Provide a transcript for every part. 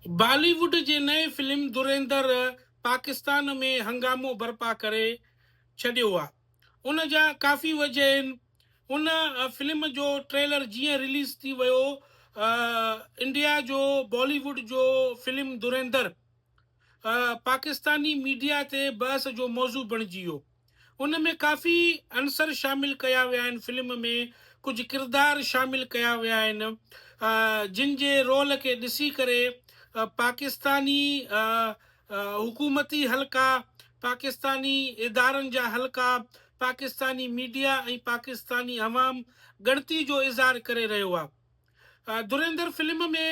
بالي wood جي نئين film ڌريندر Pakistan ۾ هنگامو برپا ڪري ڇڏيو آ. ان جا ڪافي وجه آهن. ان فلم جو ٽريلر جيئن رليز ٿي ويو انڊيا جو بالي ووڊ جو فلم ڌريندر پاڪستاني ميڊيا تي بحث جو موضوع بڻجي ويو. ان ۾ ڪافي عنصر شامل ڪيا ويا آهن، فلم ۾ ڪجهه ڪردار شامل ڪيا ويا آهن جن جي رول کي ڏسي ڪري پاڪستاني حڪومتي حلقا، پاڪستاني ادارن جا حلقا، پاڪستاني ميڊيا ۽ پاڪستاني عوام ڳڻتي جو اظهار ڪري رهيو آهي. ڌريندر فلم ۾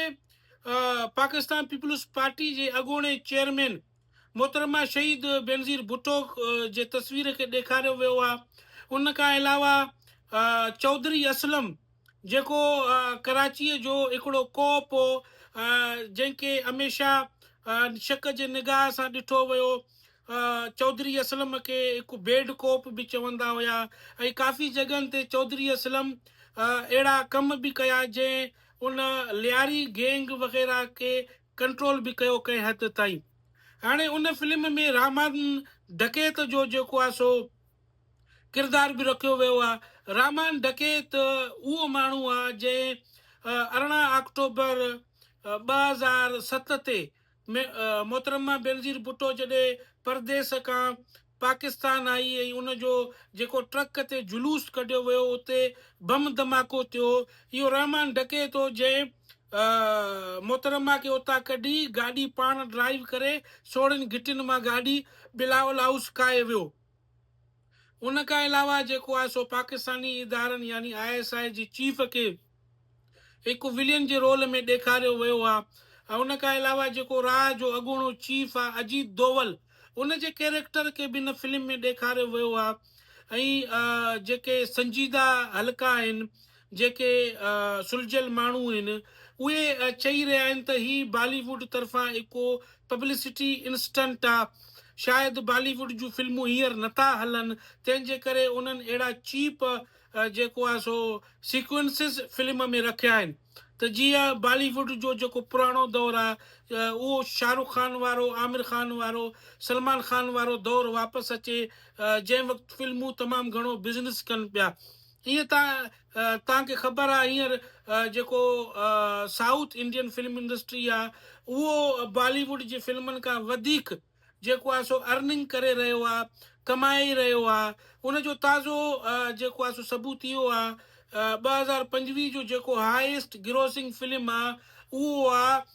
پاڪستان پيپلز پارٽي جي اڳوڻي چيئرمين محترمه شهيد بينظير ڀٽو جي تصوير کي ڏيکاريو ويو آهي. ان کان علاوه چوڌري اسلم جيڪو ڪراچيء جو هڪڙو ڪوپ هو جنهن کي هميشه شڪ جي نگاهه سان ڏٺو ويو. چوڌري اسلم کي هڪ بيڊ ڪوپ به چوندا هيا ۽ ڪافي جڳهن تي چوڌري اسلم اهڙا ڪم به ڪيا جنهن ان لياري گينگ وغيره کي ڪنٽرول به ڪيو ڪنهن حد تائين. هاڻي ان فلم ۾ رامان ڊڪيت جو جيڪو آهي سو ڪردار به رکيو ويو آهي. رامان ڊڪيت اهو ماڻهو آهي جنهن 18 آڪٽوبر 2007 تي محترمه بينظير ڀٽو جڏهن پرديس کان پاڪستان آئي ۽ ان جو جيڪو ٽرڪ تي جلوس ڪڍيو ويو اتي بم ڌماڪو ٿيو اهو رحمان ڊڪيت هو جنهن محترمه کي اتان ڪڍي گاڏي پاڻ ڊرائيو ڪري سوڙهين گهٽين مان گاڏي بلاول هائوس ڪاهي ويو. ان کان علاوه جيڪو آهي سو پاڪستاني ادارن يعني I S I جي چيف کي هڪ ولين جي رول ۾ ڏيکاريو ويو آهي ۽ ان کان علاوه جيڪو را جو اڳوڻو چيف آهي اجيت دوول ان جي ڪيريڪٽر کي به ان فلم ۾ ڏيکاريو ويو آهي ۽ جيڪي سنجيده حلقا آهن جيڪي سلجهيل ماڻهو آهن اهي چئي رهيا آهن ته هي بالي ووڊ طرفان هڪ پبلسٽي انسٽنٽ آ شايد بالي ووڊ جون فلمون هينئر نٿا هلن تنهن جي ڪري انهن اهڙا چيپ جيڪو آ سو سيڪوئنسز فلم ۾ رکيا آهن ته جيئن بالي ووڊ جو جيڪو پراڻو دور آ اهو شاهه رخ خان وارو عامر خان وارو سلمان خان وارو دور واپس اچي جنهن وقت فلمون تمام گهڻو بزنس ڪن پيا ائين توهان کي خبر آهي هينئر جيڪو سائوٿ انڊين فلم انڊسٽري آهي اهو بالي ووڊ جي فلمن کان وڌيڪ جيڪو آهي سو ارننگ ڪري رهيو آهي ڪمائي رهيو آهي ان جو تازو جيڪو آهي سو ثبوت اهو آهي 2025 جو جيڪو هائيسٽ گروسنگ فلم آهي اهو آهي.